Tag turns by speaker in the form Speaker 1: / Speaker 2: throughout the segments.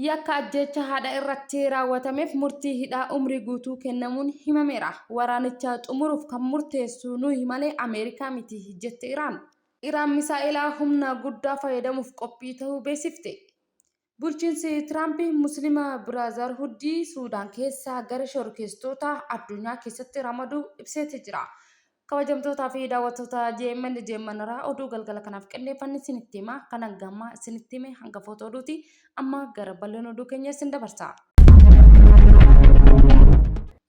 Speaker 1: Yakka ajjeechaa haadha irratti raawwatameef murtii hidhaa umrii guutuu kennamuun himameera. Waraanicha xumuruuf kan murteessu nuyi malee Ameerikaa miti jette Iraan. Iraan misaa'ela humna guddaa fayyadamuuf qophii ta'uu beeksifte. Bulchiinsi Tiraamp Musliima Biraazarhuddii Suudaan keessaa gara shororkeessitoota addunyaa keessatti ramaduu ibseeti jira. Kabajamtootaa fi daawwattoota JMN JMN irraa oduu galgala kanaaf qindeeffanne isinitti hima. Kan hanga ammaa isinitti hime hangafoota oduuti. Amma gara bal'ina oduu keenya isin dabarsa.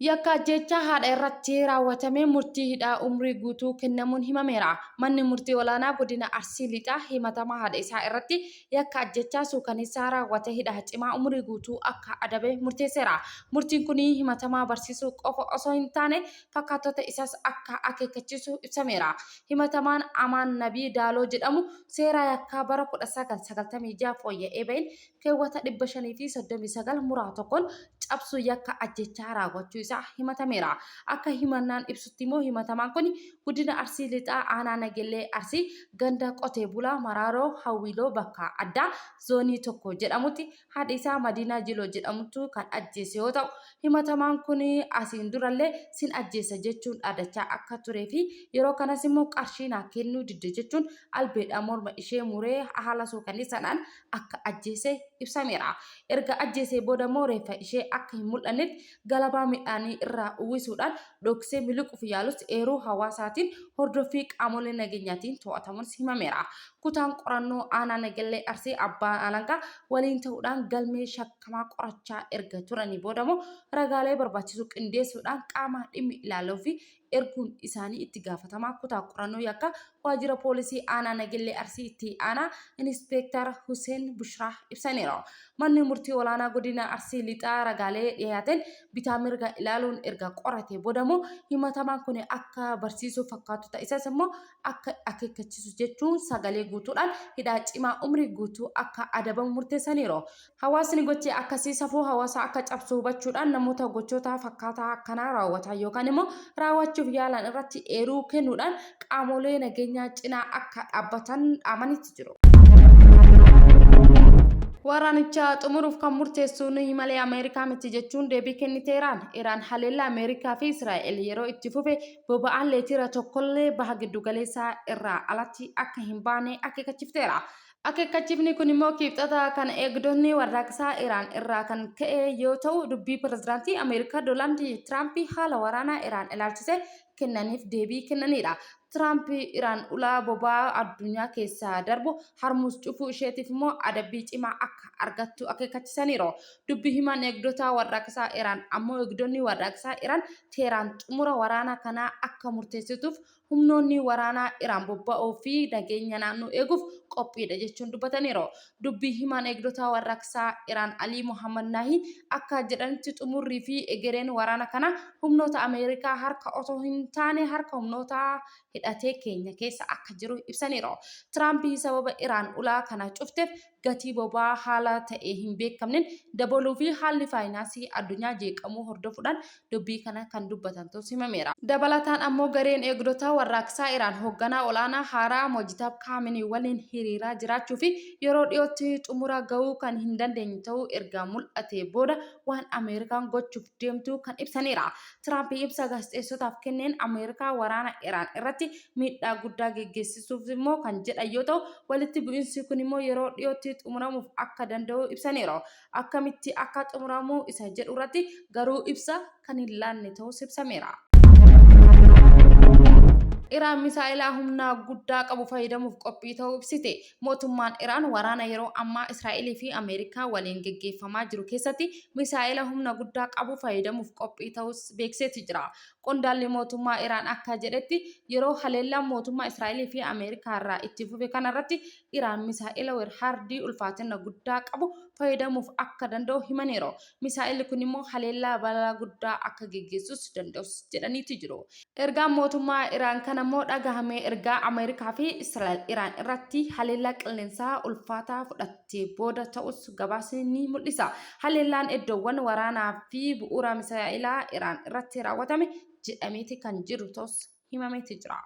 Speaker 1: Yakka ajjeechaa haadha irratti raawwatame murtii hidhaa umrii guutuu kennamuun himameera. Manni murtii olaanaa godina Arsii Lixaa himatamaa haadha isaa irratti yakka ajjeechaa suukaneessaa raawwate hidhaa cimaa umurii guutuu akka adabe murteesseera. Murtiin kun himatamaa barsiisuu qofa osoo hin taane fakkaattota isaas akka akeekkachiisu ibsameera. Himatamaan Amaan Nabii Daaloo jedhamu seera yakkaa bara 1996 fooyya'ee ba'een keewwata 539 muraa tokkoon cabsuu yakka ajjechaa raawwachuu isaa himatameera. Akka himannaan ibsutti immoo himatamaan kun Godina Arsii Lixaa Aanaa Nagellee Arsii ganda qotee bulaa Maraaroo Hawwiiloo bakka addaa Zoonii 1 jedhamutti haadha isaa Madiinaa Jiloo jedhamtu kan ajjeese yoo ta'u, himatamaan kun asiin durallee sin ajjeesa jechuun dhaadachaa akka turee fi yeroo kanas immoo qarshii naa kennuu didde jechuun albeedhaan morma ishee muree haala suukanneessaadhaan akka ajjeese ibsameera. Erga ajjeesee booda immoo reeffa ishee akka hin mul'annetti galabaa midhaanii irraa uwwisuudhaan dhoksee miliquuf yaalus eeruu hawaasaatiin hordoffii qaamolee nageenyaatiin to'atamuunis himameera. Kutaan qorannoo aanaa Nagellee Arsii abbaa alangaa waliin ta'uudhaan galmee shakkamaa qorachaa erga turanii booda immoo ragaalee barbaachisu qindeessuudhaan qaama dhimmi ilaaluu fi erguun isaanii itti gaafatamaa kutaa qorannoo yakkaa waajjira poolisii aanaa Nagellee Arsii itti aanaa Inispeektar Huseen Bushraa ibsaniiru. Manni murtii olaanaa godina Arsii Lixaa ragaalee dhiyaateen bitaa mirga ilaaluun erga qoratee booda immoo himatamaan kun akka barsiisuu fakkaatu ta'isas immoo akka akeekkachiisu jechuun sagalee guutuudhaan hidhaa cimaa umrii guutuu akka adabamu murteessaniiru. Hawaasni gochi akkasii safuu hawaasaa akka cabsu hubachuudhaan namoota gochoota fakkaataa akkanaa raawwatan yookaan immoo raawwachuuf yaalan irratti eeruu kennuudhaan qaamolee nageenyaa cinaa akka dhaabbatan dhaamanitti jiru. Waraanicha xumuruuf kan murteessu nuyi malee Ameerikaa miti jechuun deebii kennite Iraan. Iraan haleellaa Ameerikaa fi Israa'el yeroo itti fufe boba'aan leetira tokkollee baha giddugaleessaa irraa alatti akka hin baane akeekachifteera. Akeekkachiifni kun immoo Kibxata kana eegdonni warraaqsaa Iraan irraa kan ka'e yoo ta'u, dubbii pirezidaantii Ameerikaa Doonaald Tiraamp haala waraanaa Iraan ilaalchisee kennaniif deebii kennanidha. Tiraamp Iraan ulaa boba'aa addunyaa keessa darbu Harmuuz cufuu isheetiif immoo adabbii cimaa akka argattu akeekkachisaniiru. Dubbi himaan eegdota warraaqsaa Iraan ammoo eegdonni warraaqsaa Iraan Teeraan xumura waraana kanaa akka murteessituuf humnoonni waraanaa Iraan bobba'uu fi nageenya naannoo eeguuf qophiidha jechuun dubbataniiru. Dubbi himaan eegdota warraaqsaa Iraan Alii Mohaammad Naahii akka jedhanitti xumurrii fi egereen waraana kanaa humnoota Ameerikaa harka otoo hin taane harka humnoota hidhatee keenya keessa akka jiru ibsaniiru. Tiraamp sababa Iraan ulaa kana cufteef gatii boba'aa haala ta'ee hin beekamneen dabaluu fi haalli faayinaansii addunyaa jeeqamuu hordofuudhaan dubbii kana kan dubbatan ta'uus himameera. Dabalataan ammoo gareen eegdota warraaqsaa Iraan hoogganaa ol'aanaa haaraa Mojitaab Kaaminii waliin hiriiraa jiraachuu fi yeroo dhiyootti xumura ga'uu kan hin dandeenye ta'uu erga mul'atee booda waan Ameerikaan gochuuf deemtu kan ibsaniira. Tiraamp ibsa gaazexeessotaaf kenneen Ameerikaa waraana Iraan irratti miidhaa guddaa geggeessisuuf immoo kan jedhan yoo ta'u, walitti bu'insi kun immoo yeroo dhiyootti xumuramuuf akka danda'u ibsaniiru. Akkamitti akka xumuramu isa jedhu irratti garuu ibsa kan hin laanne ta'uus ibsameera. Iraan misaa'ilaa humna guddaa qabu fayyadamuuf qophii ta'uu ibsite. Mootummaan Iraan waraana yeroo ammaa Israa'elii fi Ameerikaa waliin geggeeffamaa jiru keessatti misaa'ela humna guddaa qabu fayyadamuuf qophii ta'uus beeksiseeti jira. Qondaalli mootummaa Iraan akka jedhetti yeroo haleellaan mootummaa Israa'elii fi Ameerikaa irraa itti fufe kana irratti Iraan misaa'ela Werhaardii ulfaatina guddaa qabu fayyadamuuf akka danda'u himaniiru. Misaa'elli kun immoo haleellaa balaa guddaa akka geggeessus danda'us jedhaniiti jiru. Ergaan mootummaa Iraan kana immoo dhagahame ergaa Ameerikaa fi Israa'el Iraan irratti haleellaa qilleensaa ulfaataa fudhattee booda ta'us gabaasni ni mul'isa. Haleellaan eddoowwan waraanaa fi bu'uura misaa'elaa Iraan irratti raawwatame jedhameeti kan jiru ta'us himameeti jira.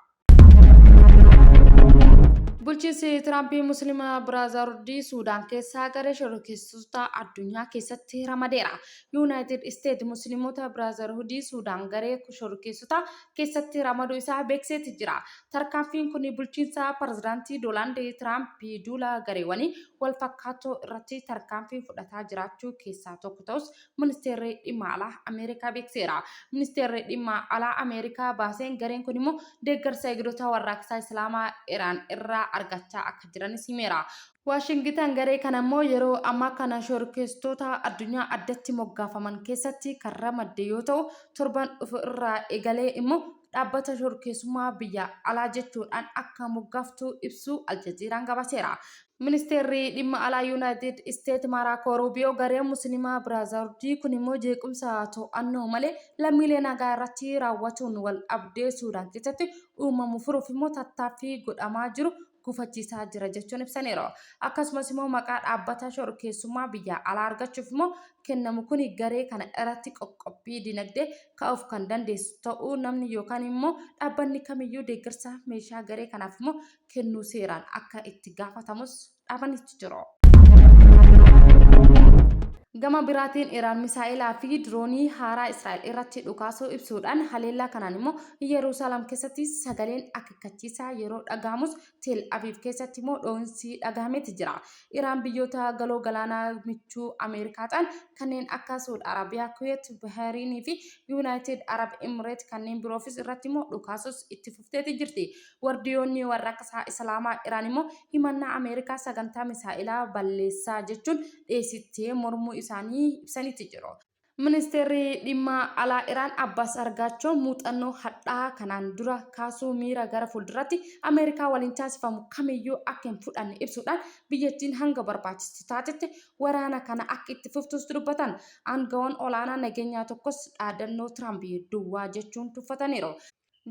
Speaker 1: Bulchiinsi Tiraamp Musliima Biraazarhudii Suudaan keessaa garee shororkeessitoota addunyaa keessatti ramadeera. Yuunaayitid Isteet Musliimota Biraazarhudii Suudaan garee shororkeessotaa keessatti ramaduu isaa beeksiseeti jira. Tarkaanfiin kun bulchiinsa Pirezidaantii Doonaald Tiraamp duula gareewwanii wal fakkaattoo irratti tarkaanfii fudhataa jiraachuu keessaa tokko ta'us Ministeerri Dhimma Alaa Ameerikaa beeksiseera. Ministeerri Dhimma Alaa Ameerikaa baaseen gareen kun immoo deeggarsa eegdota warraaqsaa Islaamaa Iraan irraa argachaa akka jiranis himeera. Waashingitan garee kana immoo yeroo ammaa kana shororkeessitoota addunyaa addatti moggaafaman keessatti kan ramadde yoo ta'u, torban dhufu irraa eegalee immoo dhaabbata shororkeessummaa biyya alaa jechuudhaan akka moggaaftu ibsuu Aljaziiraan gabaaseera. Ministeerri Dhimma Alaa Yuunaayitid Isteet Maaraakoo Ruubiyoo gareen Musliimaa Biraazarhudii kun immoo jeequmsa to'annoo malee lammiilee nagaa irratti raawwatuun wal dhabdee Suudaan keessatti uumamu furuuf immoo tattaaffii godhamaa jiru gufachiisaa jira jechuun ibsaniiru. Akkasumas immoo maqaa dhaabbata shororkeessummaa biyya alaa argachuuf immoo kennamu kun garee kana irratti qoqqobbii dinagdee kaa'uuf kan dandeessu ta'uu namni yookaan immoo dhaabbanni kamiyyuu deeggarsa meeshaa garee kanaaf immoo kennuu seeraan akka itti gaafatamus dhaabanitti jiru. Gama biraatiin Iraan misaa'elaa fi diroonii haaraa Israa'el irratti dhukaasuu ibsuudhaan haleellaa kanaan immoo Yerusaalem keessatti sagaleen akeekkachiisaa yeroo dhagahamus Tel Aviv keessatti immoo dho'insi dhagahameeti jira. Iraan biyyoota galoo galaanaa michuu Ameerikaa ta'an kanneen akka Suud Arabiyaa, Kuweet, Bahariinii fi Yuunaayitid Arab Imireet kanneen biroofis irratti immoo dhukaasus itti fufteeti jirti. Wardiyoonni Warraaqsaa Islaamaa Iraan immoo himannaa Ameerikaa sagantaa misaa'elaa balleessaa jechuun dhiyeessitte mormuu isaanii ibsaniiti jiru. Ministeerri Dhimma Alaa Iraan Abbaas Argaachoo muuxannoo hadhaa'aa kanaan dura kaasuu miira gara fuulduraatti Ameerikaa waliin taasifamu kamiyyuu akka hin fudhanne ibsuudhaan biyyattiin hanga barbaachistu taatetti waraana kana akka itti fuftus dubbatan. Aangawaan olaanaa nageenyaa tokkos dhaadannoo Tiraamp duwwaa jechuun tuffataniiru.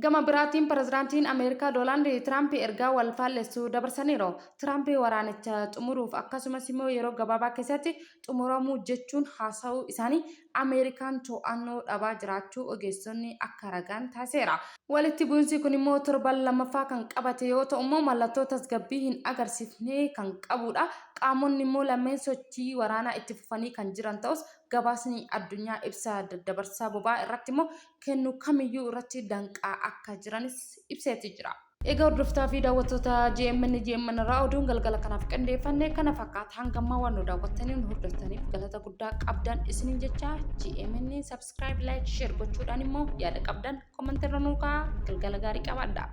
Speaker 1: Gama biraatiin Pirezidaantiin Ameerikaa Doonaald Tiraamp ergaa wal faallessu dabarsaniiru. Tiraamp waraanicha xumuruuf akkasumas immoo yeroo gabaabaa keessatti xumuramuu jechuun haasa'uu isaanii Ameerikaan to'annoo dhabaa jiraachuu ogeessonni akka ragaan taasiseera. Walitti bu'insi kun immoo torban lammaffaa kan qabate yoo ta'u immoo mallattoo tasgabbii hin agarsiifne kan qabuudha. Qaamonni immoo lameen sochii waraanaa itti fufanii kan jiran ta'us gabaasni addunyaa ibsa daddabarsa boba'aa irratti immoo kennu kamiyyuu irratti danqaa akka jiranis ibseeti jira. Egaa hordoftaa fi daawwattoota GMN GMN irraa oduun galgala kanaaf qindeeffanne kana fakkaata. Hanga ammaa waan nu daawwattanii nu hordoftaniif galata guddaa qabdan isiniin jecha GMN subscribe, like, share gochuudhaan immoo yaada qabdan comment irra nuu kaa'aa. Galgala gaarii qabaadhaa.